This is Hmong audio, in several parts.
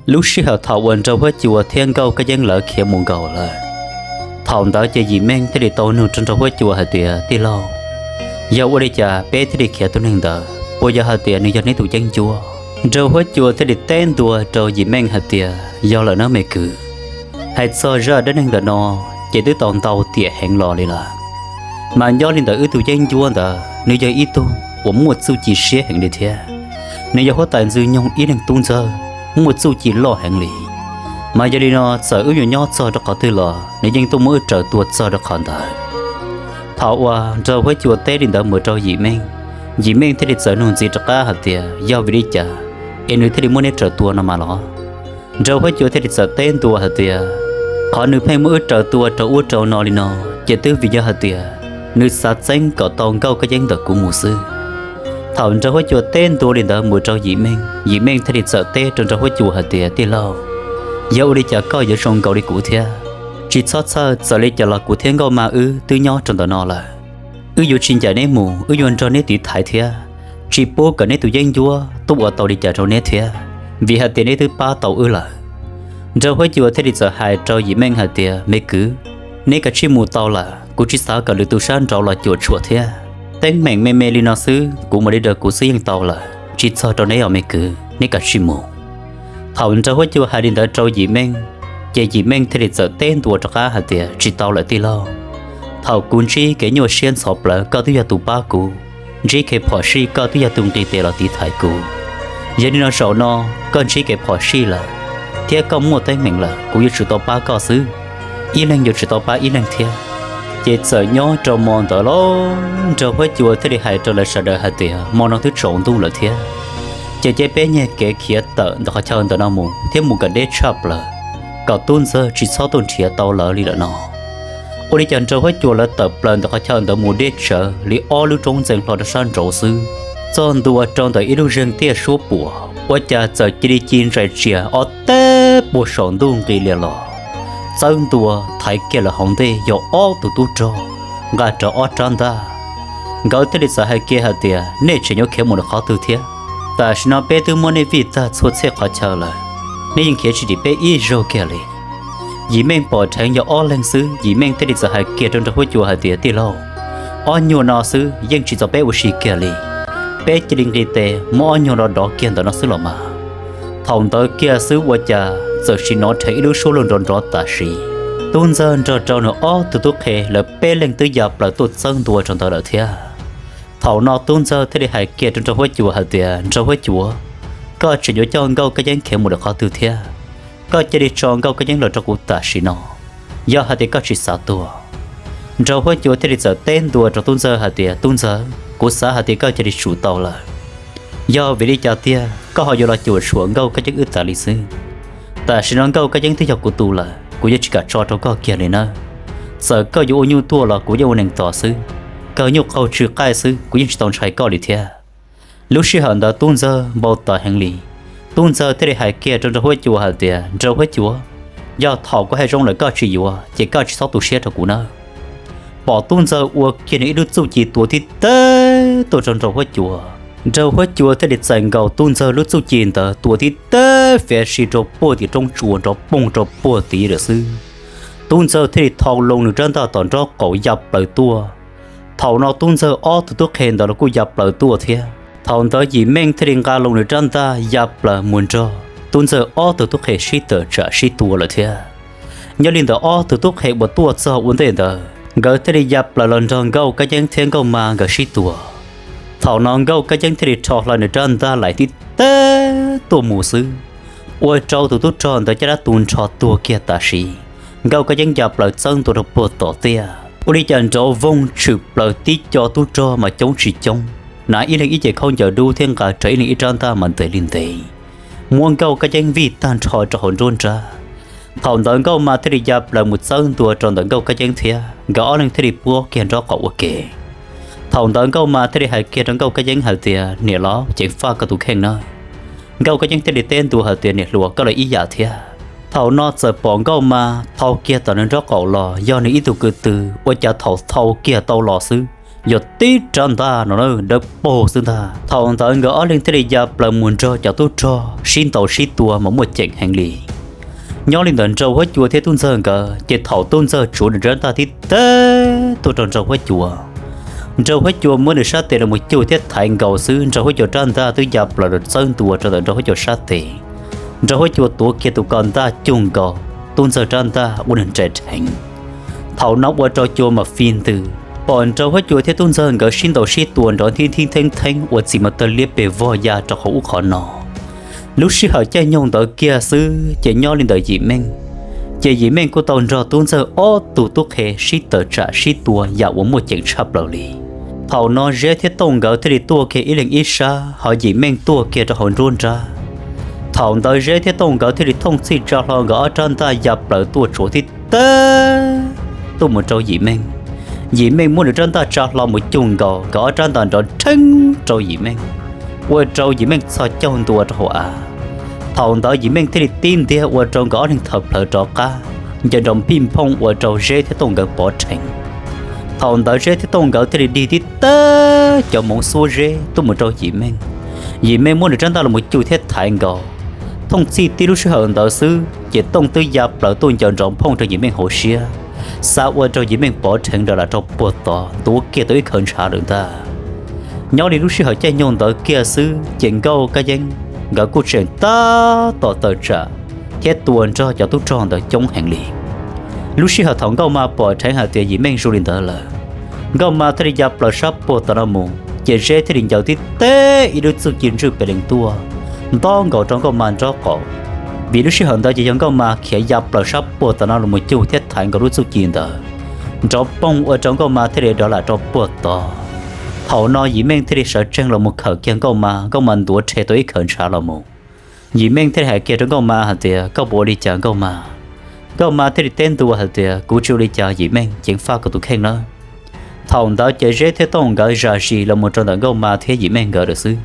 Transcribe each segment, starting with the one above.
Lub sij hawm thaum uas Nraug Huab Cua thiab Nkauj Kab Yeeb lawv khiav mus nkaum lawm, thaum ntawd ces Yim Meej thiaj li tau nug rau Nraug Huab Cua hais tias, Tij laug, yog ua li cas peb thiaj li khiav tus neeg ntawd? Puas yog hais tias nws yog neb tus yeeb ncuab? Nraug Huab Cua thiaj li teb ntua rau Yim Meej hais tias, Yog lawm nawb me kwv. Hais txog zaj dab neeg ntawm no ces twb tau ntau tiam heev los li lawm. Mas nyob li ntawd wb tus yeeb ncuab ntawd nws yog ib tug uas muaj txuj ci siab heev li thiab. Nws yog huab tais ntxwg nyoog ib leeg tub ntxawg, muaj txuj ci loj heev li. Mas yog li no txawm wb yuav nyob txog rau qhov twg los nws yeej tuaj muab wb raws tua txog rau qhov ntawd. Thaum uas Nraug Huab Cua teb li ntawd mus rau Yim Meej, Yim Meej thiaj li txawm nug ntxiv rov qab hais tias, Yog vim li cas es nws thiaj li muab neb raws tua no mas los? Nraug Huab Cua thiaj li txawm teb ntua hais tias, Qhov nws pheej muab wb raws tua rau ub rau no li no ces twb vim yog hais tias nws xav txeeb kom tau Nkauj Kab Yeeb ntawm kuv mus xwb. Thaum Nraug Huab Cua teb ntua li ntawd mus rau Yim Meej, Yim Meej thiaj li txawm teb rau Nraug Huab Cua hais tias, Tij laug, yog ua li cas koj yuav zoo nkaus li kuv thiab? Tsis txhob txhawj, txawm li cas los kuv thiab Nkauj Ma wb twb nyob rau ntawm no lawm. Wb yuav tsis ncaim neb mus, wb yuav nrog neb tiv thaiv thiab, tsis pub kom neb tus yeeb ncuab tuaj ua tau li cas rau neb thiab, vim hais tias neb twb pab tau wb lawm. Nraug Huab Cua thiaj li txawm hais rau Yim Meej hais tias, Me kwv, neb kav tsij mus tau lawm, kuv tsis xav kom lwm tus sab nraud los cuam tshuam thiab. Teeb meem me me li no xwb kuv mam li dag kuv xwb yeej tau lawm, tsis txog rau neb os me kwv, neb kav tsij mus. Thaum Nraug Huab Cua hais li ntawd rau Yim Meej, ces Yim Meej thiaj li txawm teb ntua rov qab hais tias, Tsis tau lawm tij laug. Thaum kuv ntsib kev nyuaj siab ntxhov plawv koj twb yog tus pab kuv, ntsib kev phom sij koj twb yog tus nqis tes los tiv thaiv kuv. Yog li no zaum no koj ntsib kev phom sij lawm, thiab koj muaj teeb meem lawm, kuv yuav tsum tau pab koj xwb, ib leeg yuav tsum tau pab ib leeg thiab. Ces txawm nyob rau hmo ntawd los Nraug Huab Cua thiaj li hais rau lawv sawv daws hais tias, Hmo no twb tsaus ntuj lawm thiab, ces cia peb nyiag kev khiav tawm ntawm qhov chaw ntawm no mus thiab mus kom deb tshaj plaws, kom tub ntxawg tsis txhob tuaj nrhiav tau lawv li lawm no. Ua li cas Nraug Huab Cua lawv tawm plaws ntawm qhov chaw ntawd mus deb tsawv li ob lub roob ntxeev hlo rau sab nraud xwb, txog ntua rau ntawm ib lub zeeg tiaj suab puam, ua cas txawm cia li ci ntsais tsias ob teb puag saum ntuj nqis lias los, txawb ntua thaiv kiag lawm hauv ntej yog ob tug tub rog nqa rawv ob rab ntaj. Nkawd thiaj li txawm hais kiag hais tias, Nej tseem yuav khiav mus rau qhov twg thiab? Tam sim no peb twb muab nej vij tag txhua txhia qhov chaw lawm, nej yeej khiav tsis dim peb ib zaug kiag li. Yim Meej pom dheev yog ob leeg xwb, Yim Meej thiaj li txawm hais kiag rau Nraug Huab Cua hais tias, Tij laug, ob nyuag no xwb yeej tsis txaus peb ua si kiag li. Peb cia li nqis tes muab ob nyuag no dov kiag ntawm no xwb los mas. Thaum ntawd kiag xwb ua cas txawm sim hnov dheev ib lub suab luag nrov nrov tam sim. Tub ntxawg nrog rau nws ob tug tub qhe lawv peb leeg twb ya plaws tuaj txawb ntua rau ntawd lawm thiab. Thaum no tub ntxawg thiaj li hais kiag rau Nraug Huab Cua hais tias, Nraug Huab Cua, koj tseem yuav coj Nkauj Kab Yeeb khiav mus rau qhov twg thiab? Koj cia li tso Nkauj Kab Yeeb los rau kuv tam sim no, yog hais tias koj tsis xav tuag. Nraug Huab Cua thiaj li txawm teb ntua rau tub ntxawg hais tias, Tub ntxawg, kuv xav hais tias koj cia li tsum tau lawm. Yog vim li cas tiag koj ho yuav los cuam tshuam Nkauj Kab Yeeb wb tas li xwb? Tam sim no Nkauj Kab Yeeb twb yog kuv tus lawm, kuv yuav tsis kam tso rau koj kiag li nawb. Txawm koj yuav ua nyuj tuaj los kuv yeej ua neeg tos xwb, kawg nyuj qaug tsw qaij xwb kuv yeej tsis tau ntshai koj li thiab. Lub sij hawm ntawd tub ntxawg npau taws heev li. Tub ntxawg thiaj li hais kiag rau Nraug Huab Cua hais tias, Nraug Huab Cua, yog thaum kuv hais zoo lawm koj tsis yuav ces koj tsis txhob tu siab rau kuv nawb. Pom tub ntxawg ua kiag nws ib lub txuj ci tua tib teb tuaj rau Nraug Huab Cua. Nraug Huab Cua thiaj li txais nkaus tub ntxawg lub txuj ci ntawd tua tib teb fiav si rau puag tim roob tsua nrov poog rau puag tid lawm xwb. Tub ntxawg thiaj li thau loo nws rab ntaj tom nraub qaum ya plaws tuaj. Thaum no tub ntxawg ob tug tub qhe ntawd los kuj ya plaws tuaj thiab. Thaum ntawd Yim Meej thiaj li nqa loo nws rab ntaj ya plaws mus nrog tub ntxawg ob tug tub qhe sib tawm tsam sib tua lawm thiab. Nyob li ntawd ob tug tub qhe uas tuaj txog ua ntej ntawd nkawd thiaj li ya plaws los nrog Nkauj Kab Yeeb thiab Nkauj Ma nkawd sib tua. Thaum no Nkauj Kab Yeeb thiaj li rho hlo nws rab ntaj lais tib teb tuaj mus xwb, ua rau tus tub rog ntawd caj dab tu nrho tuag kiag tam sim. Nkauj Kab Yeeb ya plaws txawb ntua rau puag tom tiaj, ua li cas nrov voog tshwm plaws tib co tub rog mas coob tsis coob, hnav ib leeg ib ce khaub ncaws dub thiab nqa rawv ib leeg ib rab ntaj mas ntev li ntev, muab Nkauj Kab Yeeb vij tag nrho rau hauv nruab nrab. Thaum ntawd Nkauj Ma thiaj li ya plaws mus txawb ntua rau ntawm Nkauj Kab Yeeb thiab nkawd ob leeg thiaj li puab kiag nraub qaum ua ke. Thaum ntawd Nkauj Ma thiaj li hais kiag rau Nkauj Kab Yeeb hais tias, Niam laus, ceev faj koj tus kheej nawb. Nkauj Kab Yeeb thiaj li teb ntua hais tias, Niam hluas, koj los ib yam thiab. Thaum no txawm pom Nkauj Ma thau kiag tom nws nraub qaum los yog nws ib tug kwv tw, ua cas thaum thau kiag tau los xwb, yog tib rab ntaj no dawb paug xwb ntag. Thaum ntawd nkawd ob leeg thiaj li ya plaws mus nrog cov tub rog sib ntaus sib tua mas muaj ceem heev li. Nyob li ntawd Nraug Huab Cua thiab Tub Ntxawg nkawd ces thaum Tub Ntxawg tsuav nws rab ntaj tib teb tuaj rau Nraug Huab Cua, Nraug Huab Cua muab nws sab tes los mus cuag thiab thaiv nkaus xwb, Nraug Huab Cua rab ntaj twb ya plaws txawb ntua rau ntawm Nraug Huab Cua sab tes. Nraug Huab Cua tuav kiag tus ko ntaj cuag nkaus Tub Ntxawg rab ntaj ua nws nres rheev. Thaum no ua rau Cua mas fi ntws, pom Nraug Huab Cua thiab Tub Ntxawg nkawd sib ntaus sib tua nrov nthib nthib theeb theeb ua txiv mas tawg liab pes vog ya rau qhov ub qhov no. Lub sij hawm caij nyoog ntawd kiag xwb ces nyob li ntawm Yim Meej, ces Yim Meej kuj tau nrog Tub Ntxawg ob tug tub qhe sib tawm tsam sib tua yam uas muaj ceem tshaj plaws li. Thaum no Zeb thiab Tooj nkawd thiaj li tuaj kiag ib leeg ib sab, ho Yim Meej tuaj kiag rau hauv nruab nrab. Thaum ntawd Zeb thiab Tooj nkawd thiaj li thooj txhij tsa hlo nkawd ob rab ntaj ya plaws tuaj tsuav tib teb tuaj mus rau Yim Meej. Yim Meej muab nws rab ntaj tsa hlo mus cuag nkaus, nkawd ob rab ntaj nrov rheeb rau Yim Meej, ua rau Yim Meej txhos caug ntua rau hauv av. Thaum ntawd Yim Meej thiaj li tib ntiag ua rau nkawd ob leeg thawm plhawv rov qab, ncaws nrov npij nphooj ua rau Zeb thiab Tooj nkawd pov rheev. Thaum ntawd Zeb thiab Tooj nkawd thiaj li dig tib teb cov moov xuab Zeb tuaj mus rau Yim Meej. Yim Meej muab nws rab ntaj los mus cuag thiab thaiv nkaus. Thooj txhij tib lub sij hawm ntawd xwb ces Tooj twb ya plaws tuaj ncaws nrov nphooj rau Yim Meej hauv siab, xav ua rau Yim Meej pov rheev nrov lam rau puag tod ntuav kiag tau ib khawv ntshav lawm ntag. Nyob li lub sij hawm caij nyoog ntawd kiag xwb ces Nkauj Kab Yeeb nkawd kuj tseem tab tom tawm tsam thiab tua nrog cov tub rog ntawd coob heev li. Lub sij hawm thaum Nkauj Ma pom dheev hais tias Yim Meej zoo li ntawd lawm, Nkauj Ma thiaj li ya plaws sab puag tom no mus, ces Zeb thiaj li ncaws tib teb ib lub txuj ci ntswj pes lees tuaj nto nkaus rau Nkauj Ma nraub qaum. Vim lub sij hawm ntawd ces yog Nkauj Ma khiav ya plaws sab puag tom no los mus cuag thiab thaiv nkaus lub txuj ci ntawd, nrov poog ua rau Nkauj Ma thiaj li rov lam rau puag tod. Thaum no Yim Meej thiaj li sawv tsees los mus khawm kiag Nkauj Ma, Nkauj Ma ntuav rhe tau ib khawv ntshav los mus. Yim Meej thiaj li hais kiag rau Nkauj Ma hais tias, koj puas ua li cas Nkauj Ma? Nkauj Ma thiaj li teb ntua hais tias, kuv tsis ua li cas Yim Meej, ceev faj kuv tus kheej nawb. Thaum ntawd ces Zeb thiab Tooj nkawd zam zis los mus rau ntawm Nkauj Ma thiab Yim Meej nkawd lawm xwb.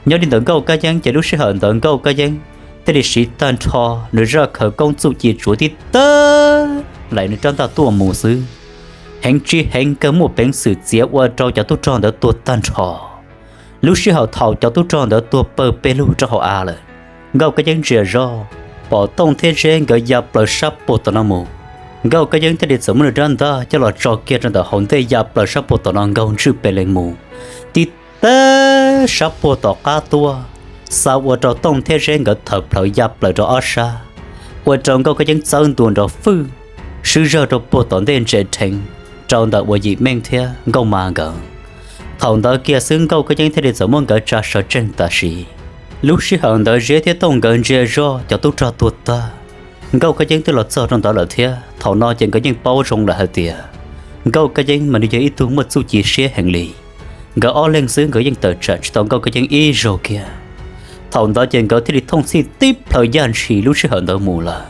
Nyob li ntawm Nkauj Kab Yeeb ces lub sij hawm ntawd Nkauj Kab Yeeb thiaj li siv tag nrho nws zaj khawv koob txuj ci tsuav tib teb laim nws rab ntaj tuaj mus xwb. Heev tsis heev kawg muaj peev xwm txiav ua rau cov tub rog ntawd tuag tag nrho. Lub sij hawm thaum cov tub rog ntawd tuag pawg pes lug rau hauv av lawm, Nkauj Kab Yeeb ntsia zoj pom Tooj thiab Zeb nkawd ya plaws sab puag tom no mus. Nkauj Kab Yeeb thiaj li txawm muab nws rab ntaj coj los tso kiag rau ntawm hauv ntej ya plaws sab puag tom no nkaug ntswj pes lees mus, tib teb sab puag tom qab tuaj, xa ua rau Tooj thiab Zeb nkawd thawm plhawv ya plaws rau ob sab, ua rau Nkauj Kab Yeeb txawb ntua nrov fwj, swb zawg rau puag tom ntej ntse rheev rau ntawm uas Yim Meej thiab Nkauj Ma nkawd. Thaum ntawd kiag xwb Nkauj Kab Yeeb thiaj li txawm muab nkawd tsa sawv tsees tam sim. Lub sij hawm ntawd Zeb thiab Tooj nkawd ntsia zoj cov tub rog tuag tag, Nkauj Kab Yeeb twb los txog rau ntawd lawm thiab. Thaum no ces nkawd yeej paub zoo lawm hais tias Nkauj Kab Yeeb mas nws yog ib tug muaj txuj ci siab heev li. Nkawd ob leeg xwb nkawd yeej tawm tsam tsis tau Nkauj Kab Yeeb ib zaug kiag. Thaum ntawd ces nkawd thiaj li thooj txhij tib plhaw yaj ntshis lub sij hawm ntawd mus lawm.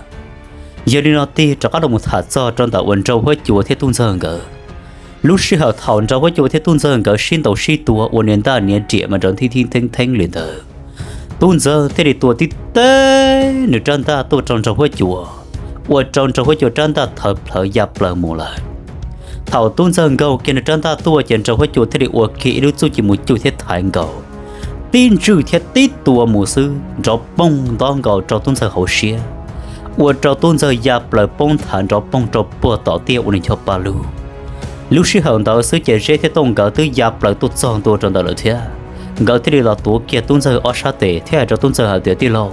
Yog li no tig rov qab los mus tham txog rau ntawm uas Nraug Huab Cua thiab Tub Ntxawg nkawd. Lub sij hawm thaum Nraug Huab Cua thiab Tub Ntxawg nkawd sib ntaus sib tua ua niag ntaj niag riam mas nrov nthib nthib theeb theeb li ntawd, Tub Ntxawg thiaj li tua tib teb nws rab ntaj tuaj rau Nraug Huab Cua, ua rau Nraug Huab Cua rab ntaj thawv plhawv ya plaws mus lawm. Thaum Tub Ntxawg nkaug kiag nws rab ntaj tuaj ces Nraug Huab Cua thiaj li ua kiag ib lub txuj ci mus cuag thiab thaiv nkaus, tib ntswj thiab tib tua mus xwb nrov poog nto nkaus rau Tub Ntxawg hauv siab, ua rau Tub Ntxawg ya plaws poob nthav nrov poog rau puag tom tiaj ua nws ncho pa lug. Lub sij hawm ntawd xwb ces Zeb thiab Tooj nkawd twb ya plaws tuaj txog ntua rau ntawd lawm thiab. Nkawd thiaj li los tuav kiag Tub Ntxawg ob sab tes thiab hais rau Tub Ntxawg hais tias, tij laug,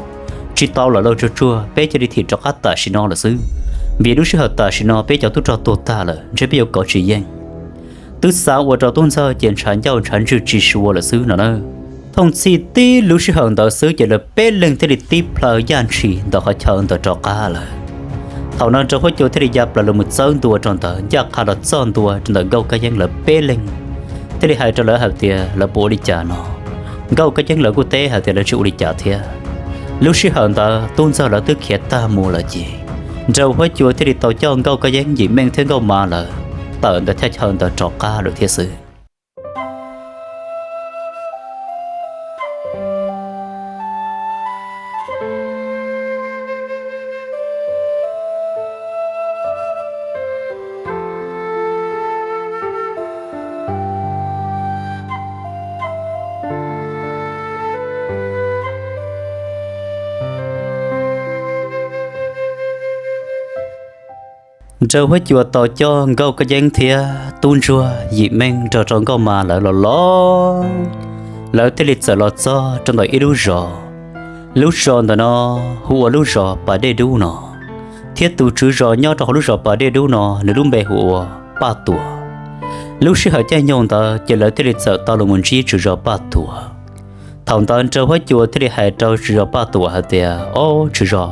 tsis tau lawm lauj, tsuag tsuag peb cia li thim rov qab tam sim no lawm xwb, vim lub sij hawm tam sim no peb cov tub rog tuag tag lawm ntshe peb yuav kov tsis yeej. Twb xa ua rau Tub Ntxawg ces ntshav ncauj ntshav ntswg tsis sua lawm xwb no na. Thooj txhij tib lub sij hawm ntawd xwb ces lawv peb leeg thiaj li tib plhaw yaj ntshis ntawm qhov chaw ntawd rov qab lawm. Thaum no Nraug Huab Cua thiaj li ya plaws los mus txawb ntua rau ntawd, ncaj qha los txog ntua rau ntawm Nkauj Kab Yeeb lawv peb leeg, thiaj li hais rau lawv hais tias lawv puas ua li cas no. Nkauj Kab Yeeb lawv kuj teb hais tias lawv tsis ua li cas thiab. Lub sij hawm ntawd Tub Ntxawg lawv twb khiav tag mus lawm ces Nraug Huab Cua thiaj li tau coj Nkauj Kab Yeeb, Yim Meej thiab Nkauj Ma lawv tawm ntawm thaj chaw ntawd rov qab lawm thiab xwb. Nraug Huab Cua tau coj Nkauj Kab Yeeb thiab Tub Ntsuag Yim Meej nrog rau Nkauj Ma lawv los los, lawv thiaj li txawm los txog rau ntawm ib lub zos. Lub zos ntawm no hu ua lub zos Pas Dej Dub no, thiab tus tswv zos nyob rau hauv lub zos Pas Dej Dub no nws lub npe hu ua Paj Tuam. Lub sij hawm caij nyoog ntawd ces lawv thiaj li txawm tau los mus ntsib tswv zos Paj Tuam. Thaum ntawd Nraug Huab Cua thiaj li hais rau tswv zos Paj Tuam hais tias, Ob tswv zos,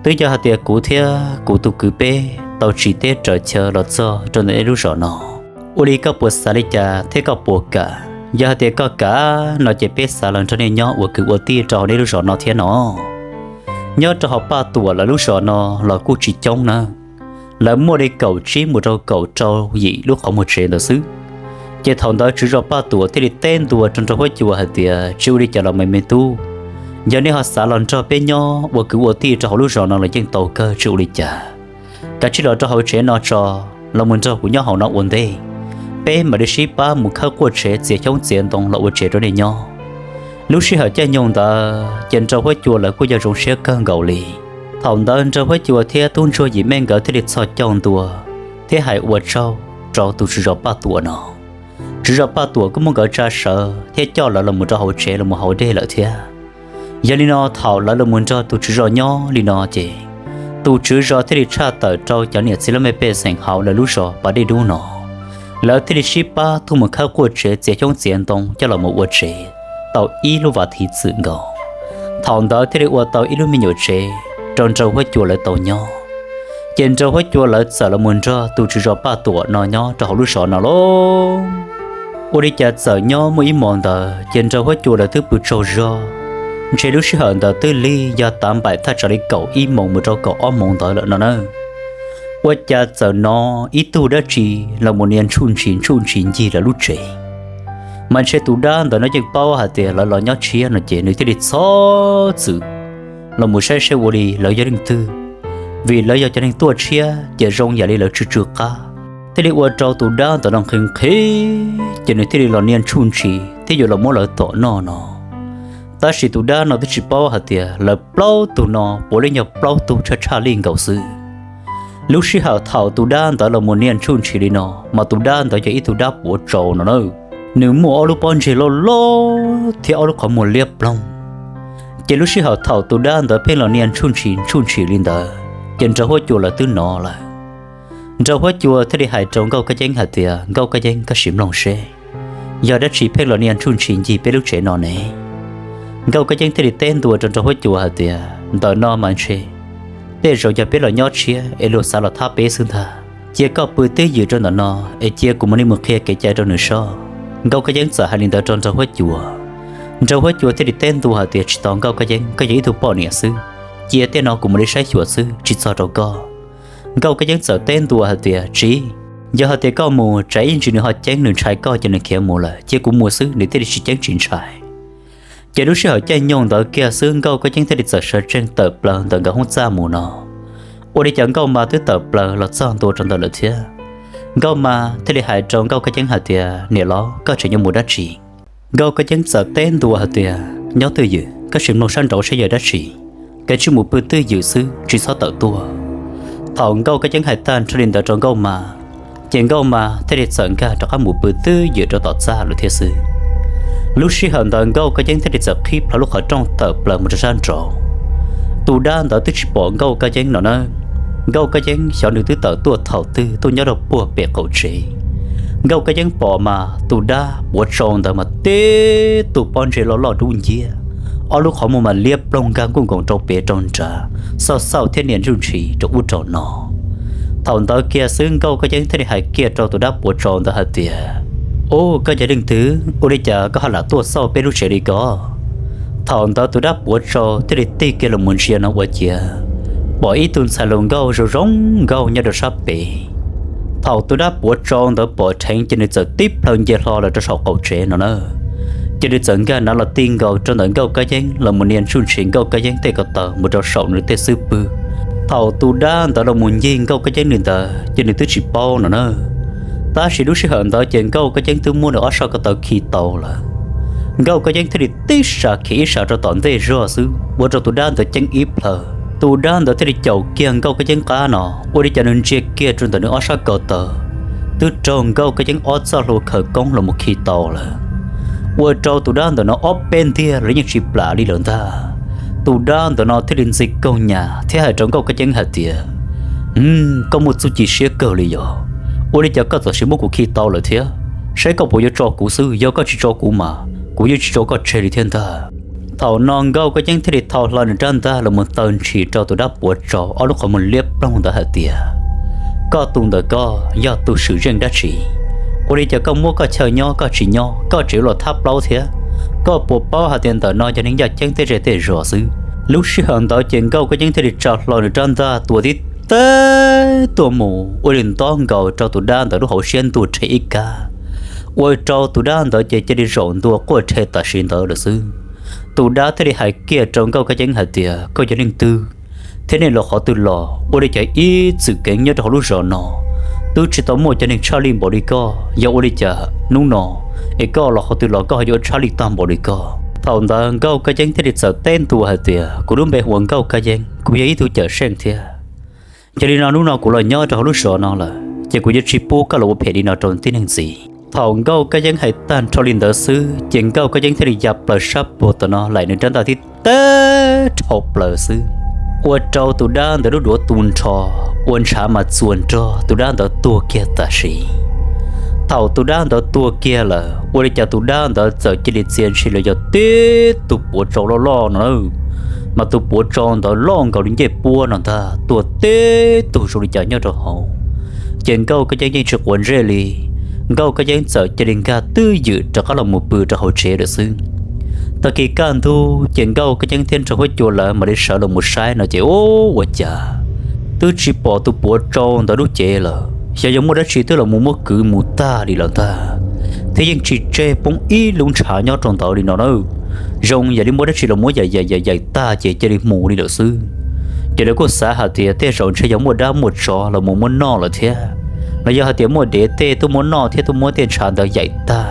twb yog hais tias kuv thiab kuv tus kwv peb tau tsiv teb raws chaw los txog rau ntawm nej lub zos no, ua li koj puas xav li cas thiab koj puas kam? Yog hais tias koj kam no ces peb xav los nrog nej nyob ua kwv ua tij rau hauv nej lub zos no thiab no. Nyob rau hauv Paj Tuam lawv lub zos no los kuj tsis coob na, lawv muaj li kaum tsib mus rau kaum rau yim lub qhov muag tsev ntawd xwb. Ces thaum ntawd tswv zos Paj Tuam thiaj li teb ntua rau Nraug Huab Cua hais tias, Tsis ua li cas los me me tub, yog nej ho xav los nrog peb nyob ua kwv ua tij rau hauv lub zos no los yeej tau kawg, tsis ua li cas. Kav tsij los rau hauv tsev no tso, los mus nrog kuv nyob hauv no ua ntej, peb mam li sib pab mus khawb quaj tsev txiav xyoob txiav ntoo los ua tsev rau nej nyob. Lub sij hawm caij nyoog ntawd ces Nraug Huab Cua lawv kuj yog zoo siab kawg nkaus li. Thaum ntawd Nraug Huab Cua thiab Tub Ntsuag Yim Meej nkawd thiaj li txhos caug ntua thiab hais ua tsaug rau tus tswv zos Paj Tuam no. Tswv zos Paj Tuam kuj muab nkawd tsa sawv thiab coj lawv los mus rau hauv tsev los mus haus dej lawm thiab. Yog li no thaum lawv los mus nrog tus tswv zos nyob li no ces tus tswv zos thiaj li tshaj tawm rau cov niam txiv laj mej pej xeem hauv lawv lub zos Pas Dej Dub no, lawv thiaj li sib pab tuaj mus khawb quaj tsev txiav xyoob txiav ntoo coj los mus ua tsev tau ib lub vas thiv txwm nkaus. Thaum ntawd thiaj li ua tau ib lub me nyuam tsev rau Nraug Huab Cua lawv tau nyob. Ces Nraug Huab Cua lawv txawm los mus nrog tus tswv zos Paj Tuam no nyob rau hauv lub zos no lauj. Ua li cas txawm nyob muaj ib hmos ntawd ces Nraug Huab Cua lawv twb pw tsaug zog, ntshe lub sij hawm ntawd twb lig yog tav npaum thaj tsam li kaum ib moos mus rau kaum ob moos ntawd lawm no na. Ua cas txawm hnov ib tug dab tsi los mus nias ntsuj ntshis ntsuj ntshis ncig lawv lub tsev. Mas ntshe tus dab ntawd no yeej paub hais tias lawv los nyob tshiab no ces nws thiaj li txhob txwm los mus saib seb ua li lawv yog leej twg, vim lawv yog cov neeg tuaj tshiab ces zoo yam li lawv tsw tsw qab, thiaj li ua rau tus dab ntawd no nqhis nqhis ces nws thiaj li los nias ntsuj ntshis thiab yuav los muab lawv tom noj no. Tab sis tus dab no twb tsis paub hais tias lawv plaub tug no puav leej yog plaub tug tshaj tshaj lij nkaus xwb. Lub sij hawm thaum tus dab ntawd los mus nias ntsuj ntshis li no, mas tus dab ntawd yog ib tug dab puav tsau no na. Nws muaj ob lub pob ntseg loj loj thiab ob lub qhov muag liab ploog. Ces lub sij hawm thaum tus dab ntawd pheej los nias ntsuj ntshis ntsuj ntshis li ntawd, ces Nraug Huab Cua lawv twb hnov lawm. Nraug Huab Cua thiaj li hais rau Nkauj Kab Yeeb hais tias, Nkauj Kab Yeeb, koj sim mloog seb, yog dab tsi pheej los nias ntsuj ntshis ncig peb lub tsev no ne? Nkauj Kab Yeeb thiaj li teb ntua rau Nraug Huab Cua hais tias, Ntawm no mas ntshe tej zaum yog peb los nyob tshiab es luag xav los thab peb xwb ntag. Cia koj pw twj ywm rau ntawm no, es cia kuv mam li mus qhia kev cai rau nws soj. Nkauj Kab Yeeb txawm hais li ntawd rau Nraug Huab Cua. Nraug Huab Cua thiaj li teb ntua hais tias, Tsis tau Nkauj Kab Yeeb, koj yog ib tug poj niam xwb, cia tej no kuv mam li saib xyuas xwb, tsis txog rau koj. Nkauj Kab Yeeb txawm teb ntua hais tias, Tsis, yog hais tias koj mus tsam ib ntsis nws ho ceeb nws ntshai koj ces nws khiav mus lawm, cia kuv mus xwb nws thiaj li tsis ceeb tsis ntshai. Ces lub sij hawm caij nyoog ntawd kiag xwb Nkauj Kab Yeeb thiaj li txawm sawv tsees tawm plaws ntawm nkawd hoob txaj mus no. Ua li cas Nkauj Ma twb tawm plaws los txog ntua rau ntawd lawm thiab. Nkauj Ma thiaj li hais rau Nkauj Kab Yeeb hais tias, Niam laus, koj tseem yuav mus dab tsi? Nkauj Kab Yeeb txawm teb ntua hais tias, Nyob twj ywm, koj sim mloog sab nraud seb yog dab tsi. Koj tsij mus pw twj ywm xwb, tsis txhob tawm tuaj. Thaum Nkauj Kab Yeeb hais tag nrho li ntawd rau Nkauj Ma, ces Nkauj Ma thiaj li txawm nkag rov qab mus pw twj ywm rau tom txaj lawm thiab xwb. Lub sij hawm ntawd Nkauj Kab Yeeb thiaj li txawm qhib plho lub qhov rooj tawm plaws mus rau sab nraud. Tus dab ntawd twb tsis pom Nkauj Kab Yeeb no na. Nkauj Kab Yeeb xyov nws twb tawm tuaj thaum twg tuaj nyob rau puag pem qaum tsev. Nkauj Kab Yeeb pom mas tus dab puav tsau ntawd mas tib tug pob ntseg loj loj dub nciab, ob lub qhov muag mas liab ploog nkag nkuj nkoos rau pem rau nrad, xauj xauj thiab nias ntsuj ntshis rau ub rau no. Thaum ntawd kiag xwb Nkauj Kab Yeeb thiaj li hais kiag rau tus dab puav tsau ntawd hais tias, Ub, koj yog leej twg? Ua li cas koj ho lam tuaj xauj peb lub tsev li ko? Thaum ntawd tus dab puav tsau thiaj li tig kiag los mus ntsia no ua ciav pom ib tug ntxhais hluas nkauj zoo zoo nkauj nyob rau sab pem. Thaum tus dab puav tsau ntawd pom dheev ces nws txawm tib plhaw nce hlo los rau saum qaum tsev no na. Ces nws txawm nkag nav los ti nkaus rau ntawm Nkauj Kab Yeeb los mus nias ntsuj ntshis Nkauj Kab Yeeb tej ko taw mus rau saum nws tej xub pwg. Thaum tus dab ntawd los mus ncig Nkauj Kab Yeeb li ntawd ces nws twb tsis paub no na. Tab sis lub sij hawm ntawd ces Nkauj Kab Yeeb twb muab nws ob soj ko taw khi tau lawm. Nkauj Kab Yeeb thiaj li tib sas khiav ib sas rau tom ntej zog xwb ua rau tus dab ntawd ceeb ib plhaw. Tus dab ntawd thiaj li caum kiag Nkauj Kab Yeeb qab no, ua li cas nws ntsia kiag rau ntawm nws ob sab ko taw, twb raug Nkauj Kab Yeeb ob txoj hlua khawv koob los mus khi tau lawm. Ua rau tus dab ntawm no ob peb ntiag los yeej tsis plam li lawm ntag. Tus dab ntawm no thiaj li ntxi koog nyas thiab hais rau Nkauj Kab Yeeb hais tias, Koj muaj txuj ci siab kawg li yog, ua li cas koj txawm sim muab kuv khi tau lawm thiab? Saib koj puas yuav tso kuv xwb, yog koj tsis tso kuv mas kuv yeej tsis tso koj tseg li thiab ntag. Thaum no Nkauj Kab Yeeb thiaj li thau hlo nws rab ntaj los mus taw ntshis rau tus dab puav tsau ob lub qhov muag liab ploog ntawd hais tias, Koj tus ntawm koj yog tus swm zeej dab tsi? Ua li cas koj muab koj chaw nyob koj tsis nyob, koj tseem yuav los thab plaub thiab? Koj puas paub hais tias ntawm no yog neeg yaj ceeb tej zej tej zos xwb? Lub sij hawm ntawd ces Nkauj Kab Yeeb thiaj li tsa hlo nws rab ntaj tua tib teb tuaj mus ua li ntob nkaus rau tus dab ntawd lub hauv siab ntuag rhe ib kab, ua rau tus dab ntawd ces cia li zaum ntua quaj rhe tam sim ntawd lawm xwb. Tus dab thiaj li hais kiag rau Nkauj Kab Yeeb hais tias, Koj yog leej twg thiab nej los qhov twg los? Ua li cas ib txwm keev nyob rau hauv lub zos no twb tsis tau muaj cov neeg tshaj lij npaum li koj, yog ua li cas hnub no es koj los qhov twg los koj ho yuav tshaj lij tag npaum li koj? Thaum ntawd Nkauj Kab Yeeb thiaj li txawm teb ntua hais tias, Kuv lub npe hu ua Nkauj Kab Yeeb, kuv yog ib tug cawm seej thiab. Yog li no hnub no kuv los nyob rau hauv lub zos no lawm ces kuv yuav tsis pub koj los ua phem li no rau tib neeg ntxiv. Thaum Nkauj Kab Yeeb hais tag nrho li ntawd xwb ces Nkauj Kab Yeeb thiaj li ya plaws sab puag tom no laim nws rab ntaj tib teb dhau plaws xwb, ua rau tus dab ntawd lub duav tu nrho, ua ntshav mas txuas nrog tus dab ntawd tuag kiag tam sim. Thaum tus dab ntawd tuag kiag lawm ua li cas tus dab ntawd txawm cia li txia ntshis los yog tib tug puav tsau loj loj no na, mas tus puav tsau ntawd loj nkaus li ncej puab no ntag, tuag tib tug zoo li cas nyob rau hauv. Ces Nkauj Kab Yeeb yeej tsis quav ntsej li, Nkauj Kab Yeeb txawm cia li nkag twj ywm rov qab los mus pw rau hauv tsev lawm xwb. Tag kis kaj ntug ces Nkauj Kab Yeeb thiab Nraug Huab Cua lawv mam li sawv los mus saib no ces ub, ua cas twb tsis pom tus puav tsau ntawd lub cev lawm, xyov yog muaj dab tsi twb los mus muab kwv mus tag li lawm ntag, thiab yeej tsis tseg poob ib lub ntshav nyob rau ntawd li no na. Zoo yam li muaj dab tsi los muab yaim yaim yaim yaim tag ces cia li mus li lawm xwb. Ces lawv kuj xav hais tias tej zaum ntshe yog muaj dab muaj tsov los mus muab noj lawm thiab, los yog hais tias muaj dev tej tuaj muab noj thiab tuaj muab tej ntshav ntawd yaim tag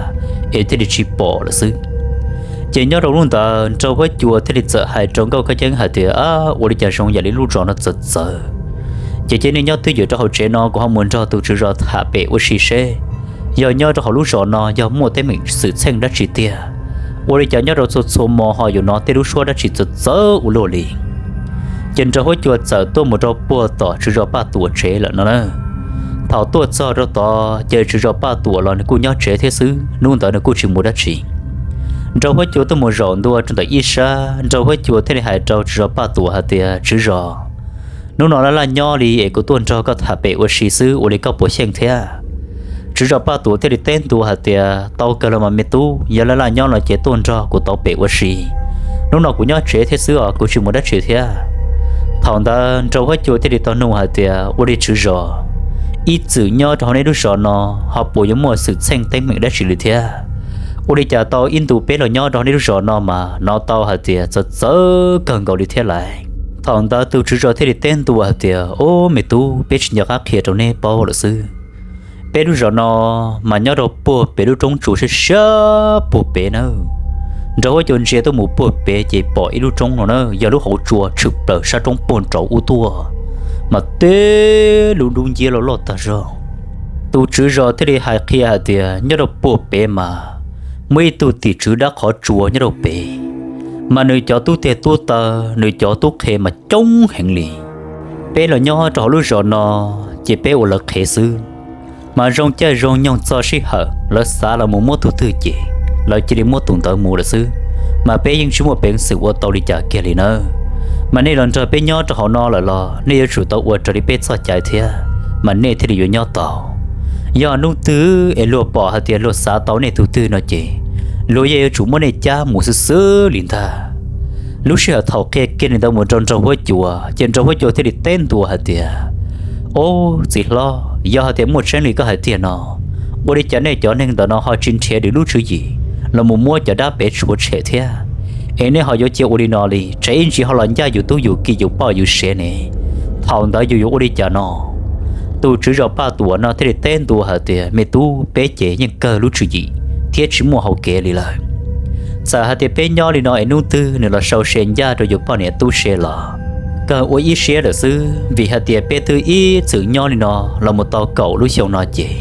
es thiaj li tsis pom lawm xwb. Ces nyob rau hnub ntawd Nraug Huab Cua thiaj li txawm hais rau Nkauj Kab Yeeb hais tias, Ua li cas zoo yam li lub zos no txawv txawv, ces cia nej nyob twj ywm rau hauv tsev no, kuv ho mus nrog tus tswv zos tham pem ua si seb yog nyob rau hauv lub zos no yog muaj teeb meem xwm txheej dab tsi tiag. Ua li cas nyob rau txhua txhua hmo ho yuav hnov tej lub suab dab tsi txawv txawv ua luaj li. Ces Nraug Huab Cua txawm tuaj mus rau puag tom tswv zos Paj Tuam tsev lawm no na. Thaum tuaj txog rau tod ces tswv zos Paj Tuam los nws kuj nyob tsev thiab xwb, hnub ntawd nws kuj tsis mus dab tsi. Nraug Huab Cua tuaj mus zaum ntua rau ntawm ib sab, Nraug Huab Cua thiaj li hais rau tswv zos Paj Tuam hais tias, Tswv zos, hnub no laj laj nyob li es kuv tuaj nrog koj tham pem ua si xwb, ua li koj puas xyeej thiab? Tswv zos Paj Tuam thiaj li teb ntua hais tias, Tau kawg los mas me tub, yog laj laj nyob no ces tuaj nrog kuv tau pem ua si. Hnub no kuv nyob tsev thiab xwb os, kuv tsis mus dab tsi thiab. Thaum ntawd Nraug Huab Cua thiaj li tau nug hais tias, Ua li tswv zos, ib txwm nyob rau hauv nej lub zos no ho puas yuav muaj xwm txheej teeb meem dab tsi li thiab? Ua li cas tau ib ntu peb los nyob rau hauv nej lub zos no mas hnov tau hais tias txawv txawv kawg nkaus li thiab lais? Thaum ntawd tus tswv zos thiaj li teb ntua hais tias, Ob, me tub, peb tsis nco qab qhia rau nej paub lawm xwb. Peb lub zos no mas nyob rau puag pem lub roob tsuas siab siab puag pem nawb. Nraug Huab Cua ntsia tuaj mus puag pem ces pom ib lub roob no na, yog lub hauv tsua tshwm plaws sab roob puag nraud ub tuaj, mas teb lub dub nciab loj loj tag zog. Tus tswv zos thiaj li hais qhia hais tias, Nyob rau puag pem mas muaj ib tug tim tswv dab qhov tsua nyob rau pem, mas nws cov tub teg tub taw, nws cov tub qhe mas coob heev li. Peb los nyob rau hauv lub zos no ces peb ua lawv qhev xwb, mas zoo caij zoo nyoog txog sij hawm lawv xav los mus muab tus twg ces lawv cia li muab tus ntawd mus lawm xwb. Mas peb yeej tsis muaj peev xwm ua tau li cas kiag li nawb. Mas nej los nrog peb nyob rau hauv no lawm los nej yuav tsum tau ua raws li peb txoj cai thiab, mas nej thiaj li yuav nyob tau. Yog hnub twg es luag pom hais tias luag xav tau nej tus twg no ces luag yeej yuav tsum muab nej cab mus xwb xwb li ntag. Lub sij hawm thaum qhia kiag li ntawd mus rau Nraug Huab Cua ces Nraug Huab Cua thiaj li teb ntua hais tias, Ob, txiv hlob, yog hais tias muaj tseeb li koj hais tiag no, ua li cas nej cov neeg ntawm no ho tsis nrhiav lwm lub tswv yim los mus muab cov dab pem tshuav tshem thiab, es nej ho yuav cia ua li no li, tsam ib ntsis ho los ncaj yus tub yus ki yus poj yus sev ne? Thaum ntawd yus yuav ua li cas no? Tus tswv zos Paj Tuam no thiaj li teb ntua hais tias, Me tub, peb ces yeej kawg lub tswv yim thiab tsis muaj hau kev li lawm. Txawm hais tias peb nyob li no es hnub twg nws los sau se ncaj rau yus poj niam tub se los kawg ua ib siab lawm xwb, vim hais tias peb twb ib txwm nyob li no los mus tau kaum lub xyoo no ces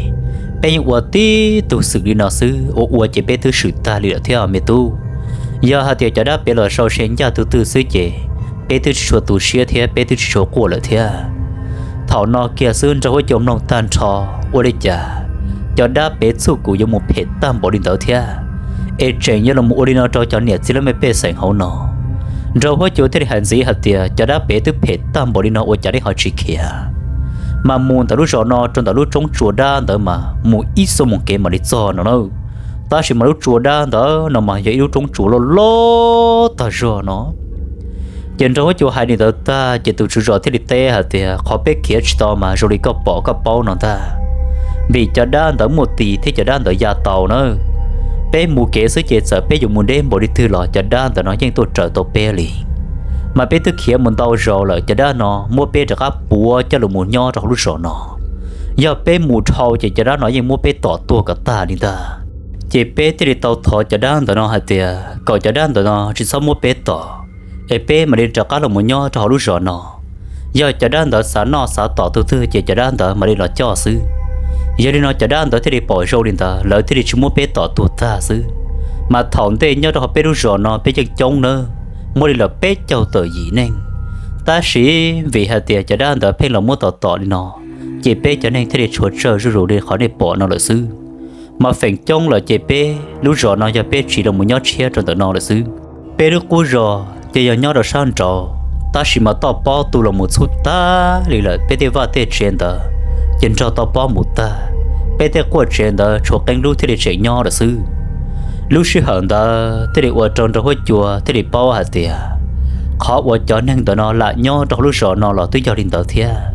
peb yeej ua tib tug xwm li no xwb, ua ua ces peb twb swm tag li lawm thiab me tub. Yog hais tias cov dab pem los sau se ncaj tug twg xwb ces peb twb tsis tshua tu siab thiab peb twb tsis tshua quaj lawm thiab. Thaum no kiag xwb nraug huab cua mloog tag nrho, ua li cas cov dab pem txuj kum yuav mus phem tag npaum li ntawd thiab, es tseem yuav los ua li no rau cov niam txiv laj mej pej xeem hauv no. Nraug huab cua thiaj li hais ntxiv hais tias cov dab pem twb phem tag npaum li no ua cas nej ho tsis khiav? Mas mus ntawm lub zos no rau ntawm lub roob tsua dab ntawd mas mus ib xuab moos kev mam li txog no na. Tab sis mas lub tsua dab ntawd no mas yog ib lub roob tsua loj loj tag zog no. Ces nraug huab cua hais li ntawd tag ces tus tswv zos thiaj li teb hais tias qhov peb khiav tsis tau mas zoo li koj pom koj paub no ntag, vim cov dab ntawd muaj tis thiab cov dab ntawd ya tau na. Peb mus kev xwb ces txawm peb yuav mus deb npaum li twg los cov dab ntawd no yeej tuaj raws tau peb li. Mas peb twb khiav mus ntau zaus lawm, cov dab no muab peb rov qab puav coj los mus nyob rau hauv lub zos no. Yog peb mus dhau ces cov dab no yeej muab peb tom tuag kom tag li ntag. Ces peb thiaj li tau thov cov dab ntawm no hais tias kom cov dab ntawm no tsis txhob muab peb tom, es peb mam li rov qab los mus nyob rau hauv lub zos no. Yog cov dab ntawd xav noj xav tom tug twg ces cov dab ntawd mam li los coj xwb. Yog li no cov dab ntawd thiaj li pom zoo li ntawd, lawv thiaj li tsis muab peb tom tuag tag xwb. Mas thaum ntej nyob rau hauv peb lub zos no peb yeej coob nawb, muaj li lawm peb caug tawm yim neeg. Tab sis vim hais tias cov dab ntawd pheej los muab tom tom li no, ces peb cov neeg thiaj li tshuav tsawg zuj zus li qhov nej pom no lawm xwb. Mas feem coob lawm ces peb lub zos no yog peb tsiv los mus nyob tshiab rau ntawm no lawm xwb. Peb lub qub zos ces yog nyob rau sab nraud, tab sis mas toj pob tu los mus txhub tag li lawm, peb tej vaj tej tsev ntawd ces nrog toj pob mus tag. Peb tej quaj tsev ntawd tshuav qee lub thiaj li tseem nyob lawm xwb. Lub sij hawm ntawd thiaj li ua rau nraug huab cua thiaj li paub hais tias qhov uas cov neeg ntawm no lam nyob rau hauv lub zos no los twb yog li ntawd thiab.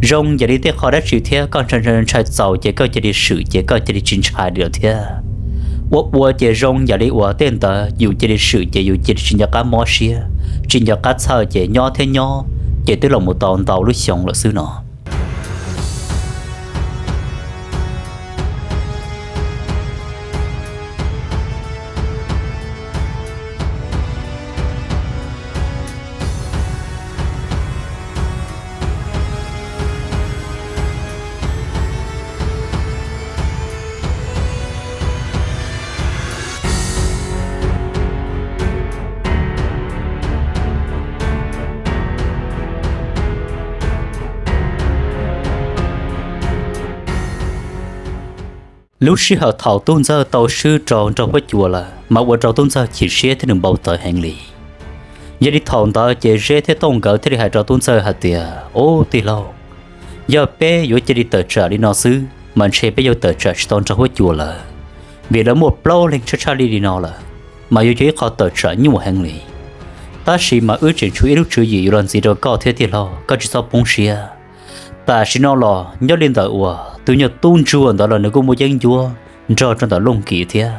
Zoo yam li tej qho dab tsi thiab koj ntshai ntshai txaus ces koj cia li swm ces koj cia li tsis ntshai li lawm thiab. Ua ua ces zoo yam li uas tej ntawd yus cia li swm ces yus cia li tsis nco qab mob siab, tsis nco qab txhawj ces nyob thiab nyob, ces twb los mus tau ntau lub xyoo lawm xwb no. Lub sij hawm thaum tub ntxawg tau swb rau nraug huab cua lawm mas ua rau tub ntxawg chim siab thiab nws npau taws heev li. Yog li thaum ntawd ces Zeb thiab Tooj nkawd thiaj li hais rau tub ntxawg hais tias, Ub tij laug, yog peb yuav cia li tawm tsam li no xwb mas ntshe peb yuav tawm tsam tsis tau nraug huab cua lawm, vim lawv muaj plaub leeg tshaj tshaj li li no lawm, mas yuav yog ib qho tawm tsam nyuaj heev li. Tab sis mas wb tseem tshuav ib lub tswv yim yuav los ntxiv rau koj thiab tij laug, koj tsis txhob poob siab. Tam sim no los nyob li ntawm uas tus nyuag tub ntsuag ntawd los nws kuj muaj yeeb ncuab nrog rau ntawm Looj Kim thiab.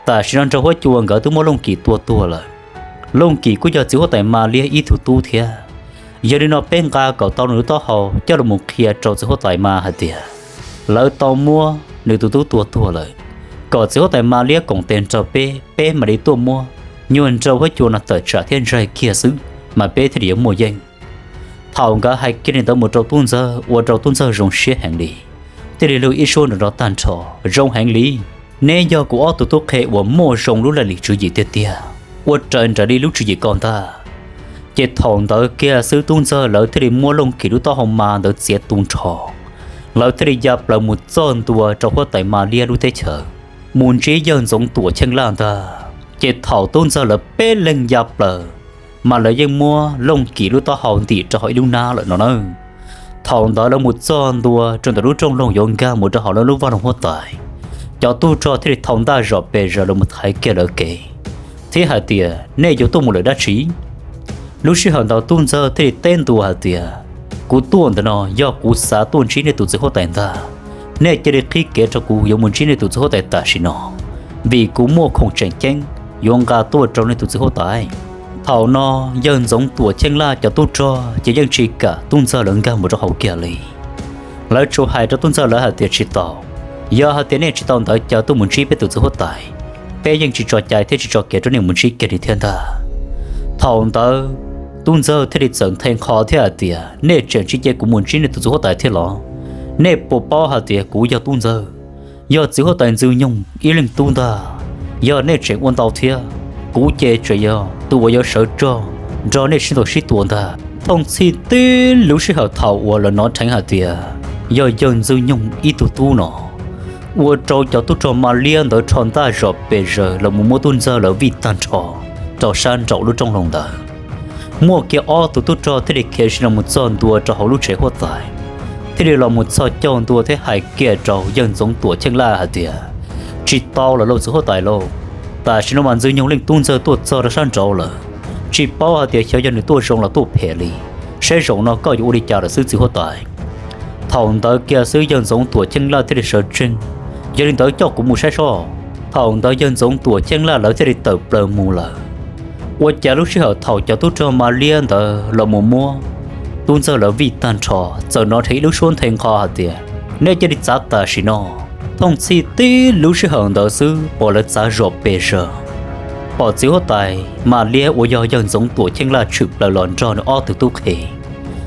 Tam sim no nraug huab cua nkawd twb muab Looj Kim tua tuag lawm. Looj Kim kuj yog txiv huab tais Mas Liab ib tug tub thiab. Yog li no peb nqa kom tau nws lub taub hau coj los mus qhia rau txiv huab tais Mas hais tias lawv tau muab nws tus tub tua tuag lawm, kom txiv huab tais Mas Liab koom tes nrog peb, peb mam li tuaj muab nyuag nraug huab cua no tawm tsam thiab ntsaig kiag xwb mas peb thiaj li yuav muaj yeej. Thaum nkawd hais kiag li ntawd mus rau tub ntxawg ua rau tub ntxawg zoo siab heev li, thiaj li lug ib suab nrov nrov tag nrho, Zoo heev li, neb yog kuv ob tug tub qhe uas muaj zoo lub laj lim tswv yim tiag tiag, ua raws nraim li lub tswv yim ko ntag. Ces thaum ntawd kiag xwb tub ntxawg lawv thiaj li muab Looj Kim lub taub hau mas ntawd txiav tu nrho, lawv thiaj li ya plaws mus txog ntua rau huab tais Mas Liab lub teb chaws, mus ntsib yawg Ntxoov Tuam Cheej Laj ntag. Ces thaum tub ntxawg lawv peb leeg ya plaws, mas lawv yeej muab Looj Kim lub taub hau ntim rau hauv ib lub nab lawm no na. Thaum ntawd lawv mus txog ntua rau ntawm lub rooj loog yuav nkag mus rau hauv lawv lub vaj loog huab tais, cov tub rog thiaj li thau ntaj zom pes zaws los mus thaiv kiag lawv kev, thiab hais tias, Nej yuav tuaj mus lawm dab tsi? Lub sij hawm ntawd tub ntxawg thiaj li teb ntua hais tias, Kuv tuaj ntawm no yog kuv xav tuaj ntsib nej tus txiv huab tais ntag. Nej cia li qhib kev rau kuv yuav mus ntsib nej tus txiv huab tais tam sim no, vim kuv muaj khoom tseem ceeb yuav nqa tuaj rau nej tus txiv huab tais. Thaum no yawg Ntxoov Tuam Cheej Laj cov tub rog ces yeej tsis kam tub ntxawg lawv nkag mus rau hauv kiag li. Lawv tsuas hais rau tub ntxawg lawv hais tias, Tsis tau, yog hais tias nej tsis tau ntawd caw tuaj mus ntsib peb tus txiv huab tais, peb yeej tsis tso cai thiab tsis tso kev rau nej mus ntsib kiag li thiab ntag. Thaum ntawd Tub ntxawg thiaj li txawm nthe nqho thiab hais tias, nej tseem tsis cia kuv mus ntsib nej tus txiv huab tais thiab los? Nej puas paub hais tias kuv yog tub ntxawg, yog txiv huab tais Ntxwg Nyoog ib leeg tub ntag. Yog nej tseem ua ntau thiab, kuv ces tseem yog tus uas yuav sawv rog nrog nej sib ntaus sib tua ntag. Thooj txhij tib lub sij hawm thaum uas lawv hnov dheev hais tias yog yawg Ntxwg Nyoog ib tug tub no, ua rau cov tub rog ma liab ntawd rho ntaj zom pes zaws los mus muab tub ntxawg lawv vij tag nrho rau sab nraum lub rooj hlau ntawd. Muaj kiag ob tug tub rog thiaj li khiav sis los mus txog ntua rau hauv lub tsev huab tais, thiaj li los mus txhos caug ntua thiab hais kiag rau yawg Ntxoov Tuam Cheej Laj hais tias, tsis tau lawm lauj txiv huab tais lauj. Tam sim no mas Ntxwg Nyoog leej tub ntxawg tuaj txog rau sab nraud lawm, tsis paub hais tias xyov yog nws tuaj zoo los tuaj phem li. Saib zaum no koj yuav ua li cas lawm xwb txiv huab tais. Thaum ntawd kiag xwb yawg Ntxoov Tuam Cheej Laj thiaj li sawv tsees, yog li ntawd coj kuv mus saib seb. Thaum ntawd yawg Ntxoov Tuam Cheej Laj lawv thiaj li tawm plaws mus lawm. Ua cas lub sij hawm thaum cov tub rog ma liab ntawd los mus muab tub ntxawg lawv vij tag nrho, txawm hnov dheev ib lub suab nthe nqho hais tias, nej cia li txav tam sim no. Thooj txhij tib lub sij hawm ntawd xwb pom lawv txav zom pes zaws, pom txiv huab tais ma liab uas yog yawg Ntxoov Tuam Cheej Laj tshwm plaws los nrog nws ob tug tub qhe,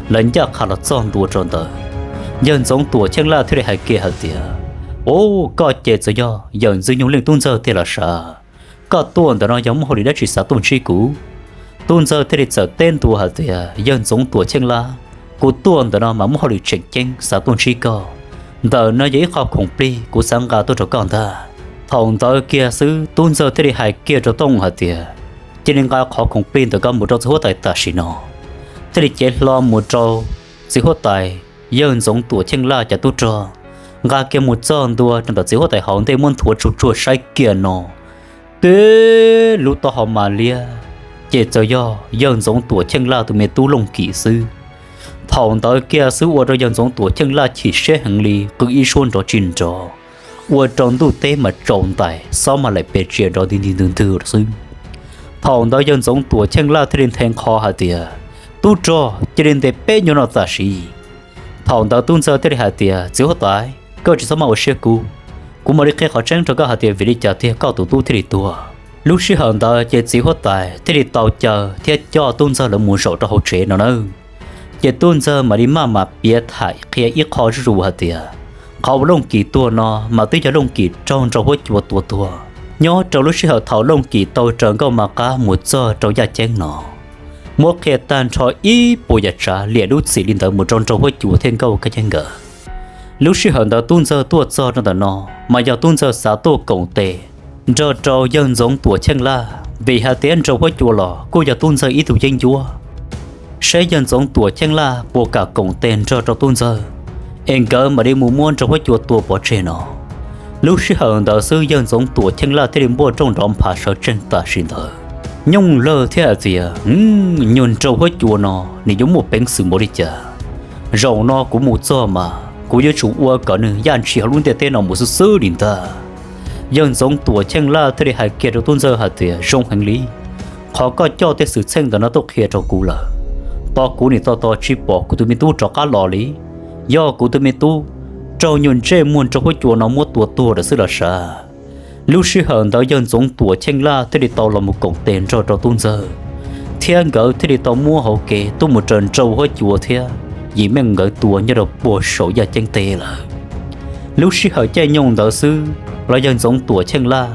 lawv ncaj qha los txog ntua rau ntawd. Yawg Ntxoov Tuam Cheej Laj thiaj li hais kiag hais tias, u, koj ces txawm yog yawm Ntxwg Nyoog leej tub ntxawg tiag los sav? Koj tuaj ntawm no yog muaj hauj lwm dab tsi xav tuaj ntsib kuv? Tub ntxawg thiaj li txawm teb ntua hais tias, yawg Ntxoov Tuam Cheej Laj, kuv tuaj ntawm no mas muaj hauj lwm tseem ceeb xav tuaj ntsib koj. Ntawm no yog ib qho khoom plig kuv xav nqa tuaj rau koj ntag. Thaum ntawd kiag xwb tub ntxawg thiaj li hais kiag rau Tooj hais tias, cia li nqa qhov khoom plig ntawm koj mus rau txiv huab tais tam sim no. Thiaj li cev hlo mus rau txiv huab tais yawg Ntxoov Tuam Cheej Laj cov tub rog, nqa kiag mus txog ntua rau ntawm txiv huab tais hauv ntej muab nthuav tsuag tsuag saib kiag no, tib lub taub hau mas liab, ces txawm yog yawg Ntxoov Tuam Cheej Laj tus me tub Looj Kim xwb. Thaum ntawd kiag xwb ua rau yawg Ntxoov Tuam Cheej Laj chim siab heev li, qw ib suab nrov tsis nrov, ua rau ntuj teb mas tsaus ntais, xob mas laim pes tsia nrov nti nti ntwg ntwg xwb. Thaum ntawd yawg Ntxoov Tuam Cheej Laj thiaj li nthe nqho hais tias, tub rog, cia li ntes peb nyuag no tam sim. Thaum ntawd tub ntxawg thiaj li hais tias, txiv huab tais, koj tsis txhob maj ua siab kub, kuv mam li qhia qhov tseeb rau koj hais tias vim li cas tiag koj tus tub thiaj li tuag. Lub sij hawm ntawd ces txiv huab tais thiaj li tau caw thiab coj tub ntxawg lawv mus zaum rau hauv tsev no nawb. Ces tub ntxawg mam li maj mam piav tham qhia ib qho zuj zus hais tias, qhov uas Looj Kim tuag no mas twb yog Looj Kim raug nraug huab cua tua tuag. Nyob rau lub sij hawm thaum Looj Kim tau raws Nkauj Maj Qab mus txog rau Yaj Ceeb no, muab qhia tag nrho ib puas yam tsav liam lub txim li ntawd mus rau nraug huab cua thiab Nkauj Kab Ceeb nkawd. Lub sij hawm ntawd tub ntxawg tuaj txog rau ntawm no, mas yog tub ntxawg xav tuaj koom tes nrog rau yawg Ntxoov Tuam Cheej Laj, vim hais tias nraug huab cua los kuj yog tub ntxawg ib tug yeeb ncuab, saib yawg Ntxoov Tuam Cheej Laj puas kam koom tes nrog rau tub ntxawg, es nkawd mam li mus muab nraug huab cua tua pov tseg no. Lub sij hawm ntawd xwb yawg Ntxoov Tuam Cheej Laj thiaj li npuaj rooj nrov nphav sawv tsees tam sim ntawd. Nyooj Lawg thiaj hais tias, nyuag nraug huab cua no nws yuav muaj peev xwm npaum li cas? Zaum no kuv mus txog mas kuv yuav tsum ua kom nws yaj ntshis hauv lub ntiaj teb no mus xwb xwb li ntag. Yawg Ntxoov Tuam Cheej Laj thiaj li hais kiag rau tub ntxawg hais tias, zoo heev li, qhov koj coj tej xwm txheej ntawm no tuaj qhia rau kuv lawm, tos kuv nim tos tos tsis pom kuv tus me tub rov qab los li. Yog kuv tus me tub raug nyuag ntsej muag nraug huab cua no muab tua tuag lawm xwb los sav. Lub sij hawm ntawd yawg Ntxoov Tuam Cheej Laj thiaj li tau los mus koom tes nrog rau tub ntxawg, thiab nkawd thiaj li tau muab hauv kev tuaj mus raws nraug huab cua thiab Yim Meej nkawd tua nyob rau puag saum Yaj Ceeb teb lawm. Lub sij hawm caij nyoog ntawd xwb los yawg Ntxoov Tuam Cheej Laj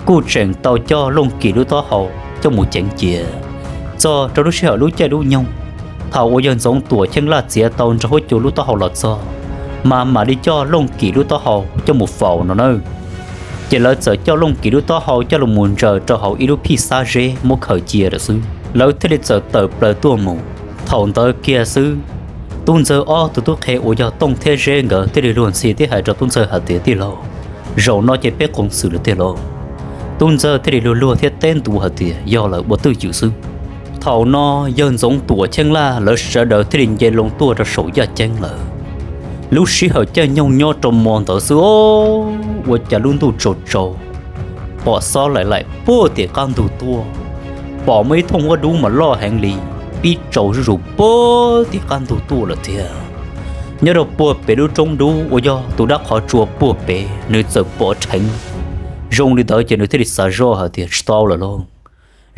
kuj tseem tau coj Looj Kim lub taub hau coj mus ceev cia. Txog rau lub sij hawm lub caij lub nyoog, thaum uas yawg Ntxoov Tuam Cheej Laj txiav tau nraug huab cua lub taub hau los txog, mas mam li coj Looj Kim lub taub hau coj mus faus no nawb. Ces lawv txawm coj Looj Kim lub taub hau coj los mus ntsaws rau hauv ib lub phij xab zeb muab khaws cia lawm xwb, lawv thiaj li txawm tawm plaws tuaj mus. Thaum ntawd kiag xwb, tub ntxawg ob tug tub qhe uas yog Tooj thiab Zeb nkawd thiaj li luag ntxhi thiab hais rau tub ntxawg hais tias, tij laug, zaum no ces peb qoom xwm lawm tiag lauj. Tub ntxawg thiaj li luag luag thiab teb ntua hais tias, yog lawm, ua twj ywm xwb. Thaum no yawg Ntxoov Tuam Cheej Laj lawv sawv daws thiaj li nce loo tuaj rau saum Yaj Ceeb lawm. Lub sij hawm caij nyoog nyob rau mo ntawd xwb, ua cas lub ntuj tsaus tsaus, pom xob laim laim puag tim qab ntug tuaj, pom muaj ib thooj huab dub mas loj heev li, pib tsaus zuj zus puag tim qab ntug tuaj lawm thiab. Nyob rau puag pem lub roob dub uas yog tus dab qhov tsua puag pem nws txawm pom dheev. Zoo li ntawd ces nws thiaj li xav zoj hais tias, tsis tau lawm lauj,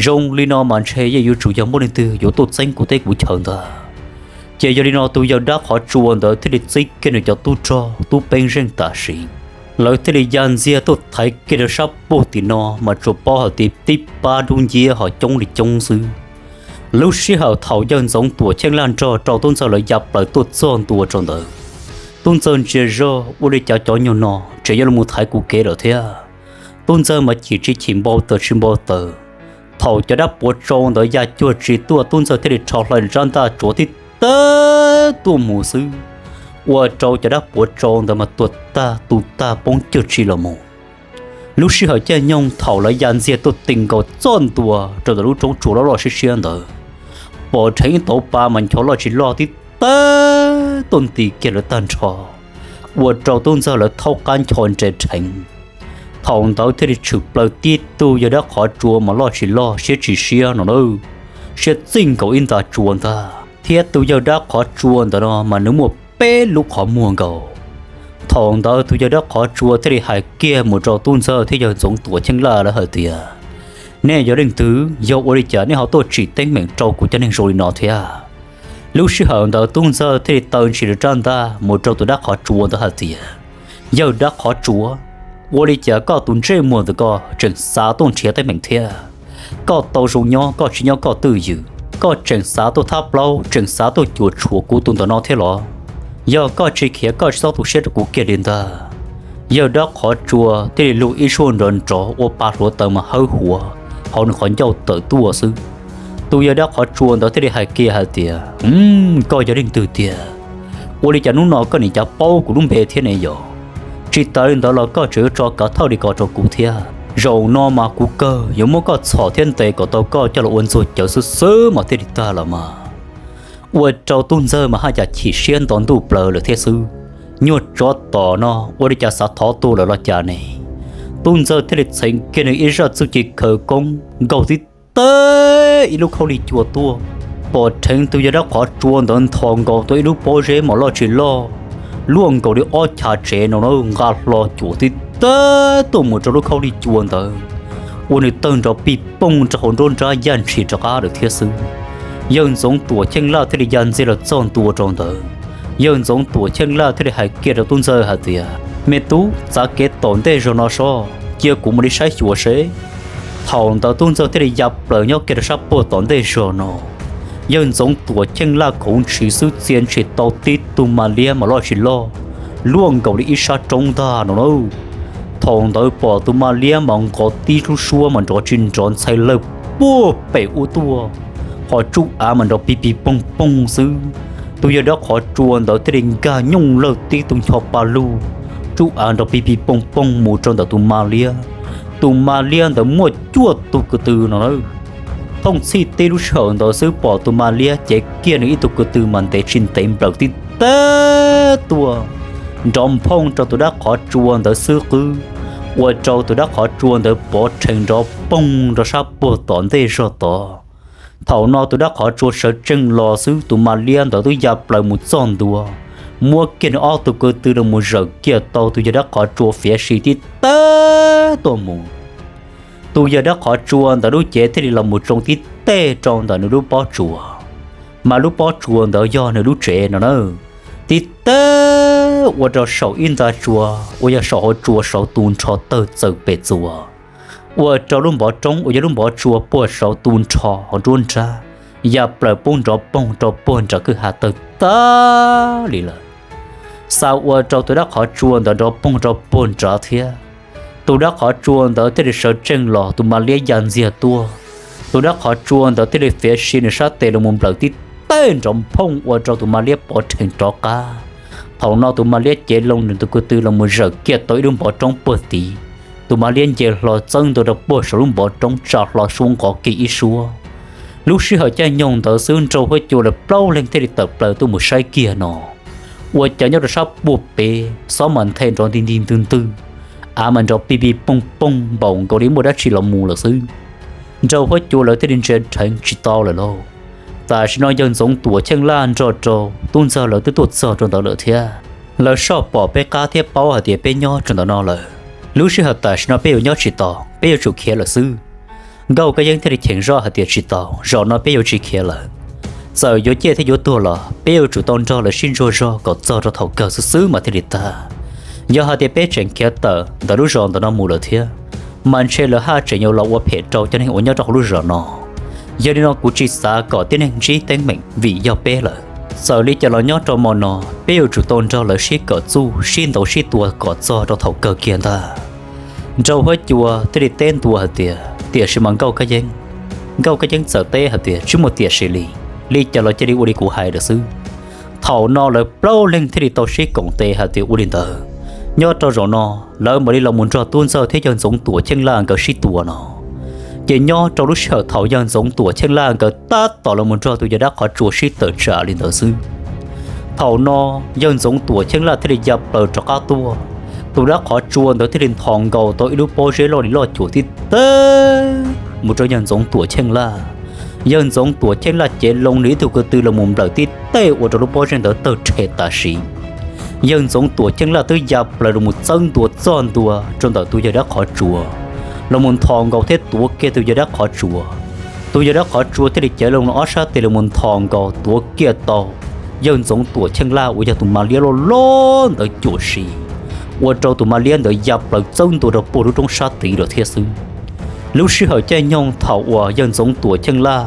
Zoo li no mas ntshe yeej yuav tsum yog muaj leej twg yuav tuaj txeeb kuv teb kuv chaw ntag. Ces yog li no tus yawg dab qhov tsua ntawd thiaj li txib kiag nws cov tub rog tub peeb zeej tam sim, lawv thiaj li ya ntxiag tuaj thaiv kiag rau sab puag tim no mas tsuas paub hais tias tib pab dub nciab ho coob li coob xwb. Lub sij hawm thaum yawg Ntxoov Tuam Cheej Laj nrog rau Tub Ntxawg lawv ya plaws tuaj txog ntua rau ntawd, Tub Ntxawg ntsia zog ua li cas cov nyuag no tseem yuav los thaiv kuv kev lawm thiab. Tub Ntxawg mas chim tsis chim npau taws tsis npau taws. Thaum cov dab puav tsau ntawd ya cuag tsis tuaj, Tub Ntxawg thiaj li rho hlo rab ntaj tsuav tib tawb tuaj mus xwb, ua rau cov dab puav tsau ntawd mas tuag tag tu tag poob cuag tsi los mus. Lub sij hawm caij nyoog thaum lawv ya ntxiag tuaj ti nkaus txoj ntua rau ntawm lub roob tsua loj loj siab siab ntawd, pom dheev ib tauv pa mas ncho loj tsis loj tib tawb tuaj nti kiag lawv tag nrho, ua rau Tub Ntxawg lawv thaub qab ncho nres dheev. Thaum ntawd thiaj li tshwm plaws tib tug yawg dab qhov tsua mas loj tsis loj siab tsis siab no na, siab txij nkaus ib nta tsua ntag. Thiab tus yawg dab qhov tsua ntawd no mas nws muaj peb lub qhov muag nkaus. Thaum ntawd tus yawg dab qhov tsua thiaj li hais kiag mus rau Tub Ntxawg thiab yawg Ntxoov Tuam Cheej Laj lawv hais tias, nej yog leej twg, yog ua li cas nej ho tuaj tsim teeb meem rau kuv cov neeg zoo li no thiab? Lub sij hawm ntawd Tub Ntxawg thiaj li taw ntshis rab ntaj mus rau tus dab qhov tsua ntawd hais tias, yawg dab qhov tsua, ua li cas koj tus ntsej muag ntawm koj tseem xav tuaj nrhiav teeb meem thiab? Koj tau zoo nyob koj tsis nyob koj twj ywm, koj tseem xav tuaj thab plaub tseem xav tuaj cuam tshuam kuv tus ntawm no thiab los? Yog koj tsis khiav koj tsis txhob tu siab rau kuv kiag li ntag. Yawg dab qhov tsua thiaj li lug ib suab nrov nrov ua pa hluav taws mas hawb huav hauv nws qhov ncauj tawm tuaj xwb. Tus yawg dab qhov tsua ntawd thiaj li hais kiag hais tias, koj yog leej twg tiag? Ua li cas hnub no koj nim cav paub kuv lub npe thiab ne yog? Tsis tas li ntawd los koj tseem yuav tso kav thawj li ko rau kuv thiab. Zaum no mas kuv kawg yuav muab koj txhom thiab ntes kom tau koj coj los ua ntxuag cawv xwb xwb mas thiaj li tag los mas. Ua rau Tub Ntxawg mas haj yam chim siab nto ntuj plaws lawm thiab xwb. Nyuag tsov tom no ua li cas xav thov tuag lawm los cas ne? Tub Ntxawg thiaj li txheev kiag nws ib zaj txuj ci khawv koob nkaug tib teb ib lub khaub lig cua tuaj, pom dheev tus yawg dab qhov tsua ntawd nthos nkaus tau ib lub pob zeb mos loj tsis loj, luaj nkaus li ob chav tsev no na, nqa hlo cuam tib teb tuaj mus rau lub khaub lig cua ntawd, ua nws tawg nrov pij pooj rau hauv nruab nrab yaj ntshis rov qab lawm thiab xwb. Yawg Ntxoov Tuam Cheej Laj thiaj li ya ntxiag los txog ntua rau ntawd. Yawg Ntxoov Tuam Cheej Laj thiaj li hais kiag rau Tub Ntxawg hais tias, me tub, txav kev tom ntej zog no soj, cia kuv mus li saib xyuas seb. Thaum ntawd Tub Ntxawg thiaj li ya plaws nyob kiag rau sab puag tom ntej zog no. Yawg Ntxoov Tuam Cheej Laj khoov ntshis xwb txia ntshis tau tib tug ma liab mas loj tsis loj, luaj nkaus li ib sab roob ntag no na. Thaum ntawd pom tus ma liab mas nqov tib lub suab mas nrov tsis nrov ntxhais lawg puag pem ub tuaj, ho tsuj av mas nrov pij pij pooj pooj xwb. Tus yawg dab qhov tsua ntawd thiaj li nkag nyooj lawg tib tug ncho pa lug, tsuj av nrov pij pij pooj pooj mus rau ntawm tus ma liab. Tus ma liab ntawd muaj cuaj tug ko tw no na. Thooj txhij tib lub sij hawm ntawd xwb pom tus ma liab cev kiag nws ib tug ko tw mas ntev tsis ntev nplawm tib teb tuaj, nrov nphooj rau tus dab qhov tsua ntawd xwb qwb, ua rau tus dab qhov tsua ntawd pov rhees nrov poog rau sab puag tom ntej zog tod. Thaum no tus dab qhov tsua sawv tsees los xwb tus ma liab ntawd twb ya plaws mus txog ntua, muab kiag nws ob tug ko tw los mus zawm kiag tau tus yawg dab qhov tsua fiav si tib teb tuaj mus. Tus yawg dab qhov tsua ntawd lub cev thiaj li los mus tsoo tib teg rau ntawm nws lub pob tsuas, mas lub pob tsuas ntawd yog nws lub tsev no na. Tib teg ua rau saum ib nta tsua uas yog saum hauv tsua saud tu nrho tawg txawm pem txuas, ua rau lub npov roob uas yog lub npov tsua puag saud tu nrho hauv nruab nrab, ya plaws poob nrov poog rau puag nram kwj ha tawg tag li lawm. Xa ua rau tus dab qhov tsua ntawd nrov poog rau puag nrad thiab. Tus dab qhov tsua ntawd thiaj li sawv tsees los tus ma liab ya ntxiag tuaj. Tus dab qhov tsua ntawd thiaj li fiav si nws sab tes los mus nplawm tib teg nrov nphooj ua rau tus ma liab pov rhees rov qab. Thaum no tus ma liab cev loo nws tus ko tw los mus zawm kiag tau ib lub npov roob puag tid. Tus ma liab nce hlo txawb ntua rau puag saum lub npov roob tsa hlo suab nqov kiag ib suab. Lub sij hawm caij nyoog ntawd xwb nraug huab cua lawv plaub leeg thiaj li tawm plaws tuaj mus saib kiag no, ua cas nyob rau sab puag pem xob mas nthe nrov nti nti ntwg ntwg, av mas nrov pij pij pooj pooj npaum nkaus li muaj dab tsi los mus lawm xwb. Nraug huab cua lawv thiaj li ntsia dheev tsis tau lawm lauj. Tam sim no yawg Ntxoov Tuam Cheej Laj nrog rau Tub Ntxawg lawv twb tuaj txog rau ntawd lawm thiab. Lawv soj pom peb qab thiab paub hais tias peb nyob rau ntawm no lawm. Lub sij hawm tam sim no peb yuav nyob tsis tau, peb yuav tsum khiav lawm xwb. Nkauj Kab Yeeb thiaj li cheem zoj hais tias, Tsis tau, zaum no peb yuav tsis khiav lawm. Txawm yuav ciaj thiab yuav tuag los peb yuav tsum tau nrog lawv sib ntsuas zog kom txog rau thaum kawg xwb xwb mas thiaj li tag. Yog hais tias peb tseem khiav tawm ntawm lub zos ntawm no mus lawm thiab, mas ntshe lawv haj tseem yuav los ua phem rau cov neeg uas nyob rau hauv lub zos no. Yog li no kuv tsis xav kom tib neeg ntsib teeb meem vim yog peb lawm. Txawm li cas los nyob rau hmo no peb yuav tsum tau nrog lawv sib kom txuj sib ntaus sib tua kom txog rau thaum kawg kiag ntag. Nraug Huab Cua thiaj li teb ntua hais tias, Tiam sis mas Nkauj Kab Yeeb. Nkauj Kab Yeeb txawm teb hais tias, Tsis muaj tiam sis li, li cas los cia li ua li kuv hais lawm xwb. Thaum no lawv plaub leeg thiaj li tau sib koom tes hais tias, Ua li ntawd, nyob rau zaum no lawv mam li los mus nrog Tub Ntxawg thiab Yawg Ntxoov Tuam Cheej Laj nkawd sib tua no. Ces nyob rau lub sij hawm thaum Yawg Ntxoov Tuam Cheej Laj nkawd tab tom los mus nrog tus yawg dab qhov tsua sib tawm tsam li ntawd xwb, thaum no Yawg Ntxoov Tuam Cheej Laj thiaj li ya plaws rov qab tuaj. Tus dab qhov tsua ntawd thiaj li nthos nkaus tau ib lub pob zeb loj li loj cuam tib teb mus rau Yawg Ntxoov Tuam Cheej Laj. Yawg Ntxoov Tuam Cheej Laj cev loo nws ib tug ko tw los mus nplawm tib teb ua rau lub pob zeb ntawd tawg rhe tam sim. Yawg Ntxoov Tuam Cheej Laj twb ya plaws los mus txawb ntua txog ntua rau ntawm tus yawg dab qhov tsua, los mus nthos nkaus thiab tuav kiag tus yawg dab qhov tsua. Tus yawg dab qhov tsua thiaj li cev loo ob sab tes los mus nthos nkaus tuav kiag tau Yawg Ntxoov Tuam Cheej Laj uas yog tus mas liab loj loj ntawd cuam si, ua rau tus mas liab ntawd ya plaws txawb ntua rau puag lub roob sab tid lawm thiab xwb. Lub sij hawm caij nyoog thaum uas Yawg Ntxoov Tuam Cheej Laj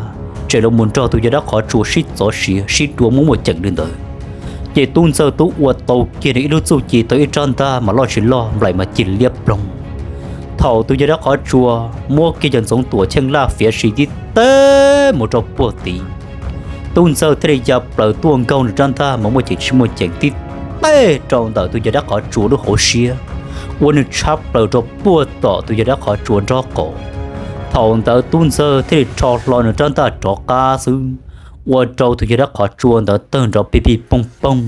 tseem los mus nrog tus yawg dab qhov tsua sib txov siav sib dua muab muaj ceem li ntawd, ces Tub Ntxawg twb ua tau kiag nws ib lub txuj ci tau ib rab ntaj mas loj tsis loj nplaim mas cig liab ploog. Thaum tus yawg dab qhov tsua muab kiag Yawg Ntxoov Tuam Cheej Laj fiav si tib teb mus rau puag tid, Tub Ntxawg thiaj li ya plaws tuaj nkaug nws rab ntaj mas muaj ceem tsis muaj ceem tib teb rau ntawm tus yawg dab qhov tsua lub hauv siab, ua nws tshab plaws rau puag tom tus yawg dab qhov tsua nraub qaum. Thaum ntawd Tub Ntxawg thiaj li rho hlo nws rab ntaj rov qab xwb, ua rau tus yawg dab qhov tsua ntawd tawg nrov pig pig poog poog,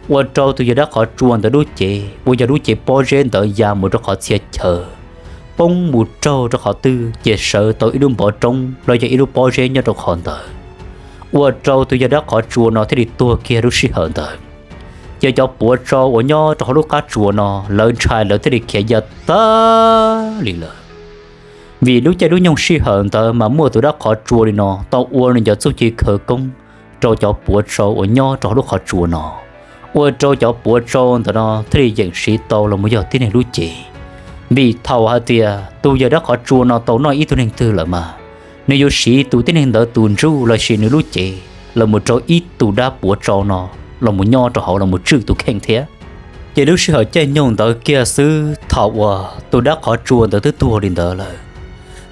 ua rau tus yawg dab qhov tsua ntawd lub cev uas yog lub cev pob zeb ntawd ya mus rau qhov txhia chaw, poob mus raug rau qhov twg ces sawv tau ib lub npov roob los yog ib lub pob zeb nyob rau qhov ntawd, ua rau tus yawg dab qhov tsua no thiaj li tuag kiag lub sij hawm ntawd. Ces cov puav tsau uas nyob rau hauv lub qab tsuas no lawv ntshai lawv thiaj li khiav ya tag li lawm. Vim lub caij lub nyoog sij hawm ntawd mas muaj tus dab qhov tsua li no tau ua nws cov txuj ci khawv koob rau cov puav tsau uas nyob rau hauv lub qhov tsua no, ua rau cov puav tsau ntawm no thiaj li yeem siv tau los mus yog tib neeg lub cev. Vim thaum hais tias tus yawg dab qhov tsua no tau noj ib tug neeg twg lawm mas, nws yuav siv tus tib neeg ntawd tus ntsuj lossis nws lub cev los mus rau ib tug dab puav tsau no los mus nyob rau hauv los mus tswj tus kheej thiab. Ces lub sij hawm caij nyoog ntawd kiag xwb thaum uas tus dab qhov tsua ntawd twb tuag li ntawd lawm,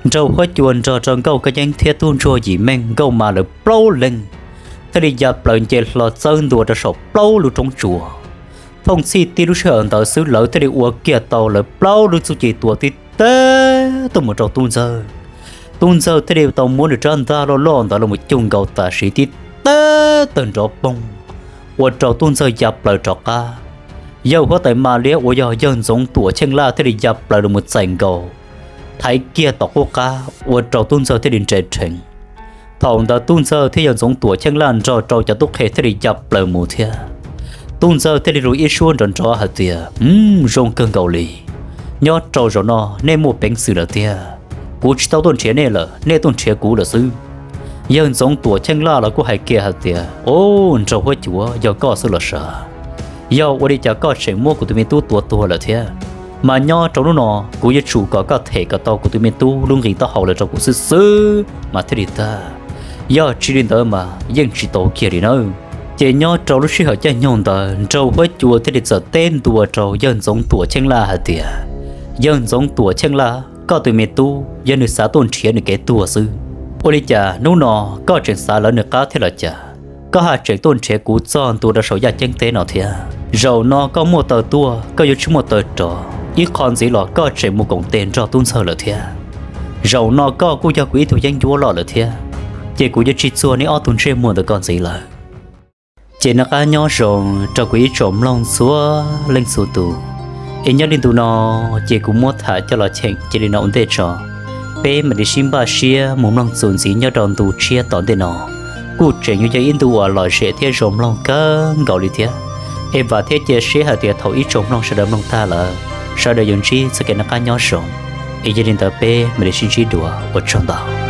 Nraug Huab Cua nrog rau Nkauj Kab Yeeb thiab Tub Ntsuag Yim Meej Nkauj Mas lawv plaub leeg thiaj li ya plaws nce hlo txawb ntua rau saum plaub lub roob tsuas. Thooj txhij tib lub sij hawm ntawd xwb lawv thiaj li ua kiag tau lawv plaub lub txuj ci tua tib teb tuaj mus rau Tub Ntxawg. Tub Ntxawg thiaj li tau muab nws rab ntaj loj loj ntawd los mus cuj nkaus tam sim tib teb tawg nrov poog, ua rau Tub Ntxawg ya plaws rov qab. Yawg huab tais Mas Liab uas yog Yawg Ntxoov Tuam Cheej Laj thiaj li ya plaws los mus txais nkaus, thaiv kiag tom qub qab ua rau Tub Ntxawg thiaj li nres rheev. Thaum ntawd Tub Ntxawg thiab Yawg Ntxoov Tuam Cheej Laj nrog rau cov tub qhe thiaj li ya plaws mus thiab. Tub Ntxawg thiaj li hu ib suab nrov nrov hais tias, Zoo kawg nkaus li. Nyob rau zaum no nej muaj peev xwm lawm tiag. Kuv tsis tau tuaj nrhiav nej lawm, nej tuaj nrhiav kuv lawm xwb. Yawg Ntxoov Tuam Cheej Laj los kuj hais kiag hais tias, Au, Nraug Huab Cua, yog koj xwb los sav. Yog ua li cas koj tseem muab kuv tus me tub tua tuag lawm thiab? Mas nyob rau hnub no kuv yuav tsum kom koj them kom tau kuv tus me tub lub nqi taub hau los rau kuv xwb xwb mas thiaj li tag. Yog tsis li ntawd mas yeej tsis tau kiag li nawb. Ces nyob rau lub sij hawm caij nyoog ntawd Nraug Huab Cua thiaj li txawm teb ntua rau Yawg Ntxoov Tuam Cheej Laj hais tias, Yawg Ntxoov Tuam Cheej Laj, koj tus me tub yog nws xav tuaj nrhiav nws kev tuag xwb. Ua li cas hnub no koj tseem xav lawv nws qab thiab los cas? Koj haj tseem tuaj nrhiav kuv txog ntua rau saum yaj ceeb teb no thiab. Zaum no koj muaj taw tuaj, koj yuav tsis muaj taw rov. Ib qho ntxiv los koj tseem mus koom tes nrog Tub Ntxawg lawm thiab. Zaum no koj kuj yog kuv ib tug yeeb ncuab loj lawm thiab, ces kuv yuav tsis txuag nej ob tug ntsej muag ntawm koj ntxiv lawm. Ces noj qab nyob zoo rau kuv ib tsoom mloog txhua leej txhua tus, es nyob li ntu no ces kuv muab tham coj los cheem cia li no ua ntej tso. Peb mam li sib npaj siab mus mloog txuas ntxiv nyob rau ntu tshiab tom ntej no, kuj tseem yuav yog ib ntu uas lom zem thiab zoo mloog kawg nkaus li thiab. Es vam thiab cia siab hais tias thaum ib tsoom mloog sawv daws mloog tag lawm, sawv daws yuav ntsib txoj kev noj qab nyob zoo. Es yog li ntawd peb mam li sib ntsib dua, ua tsaug ntau.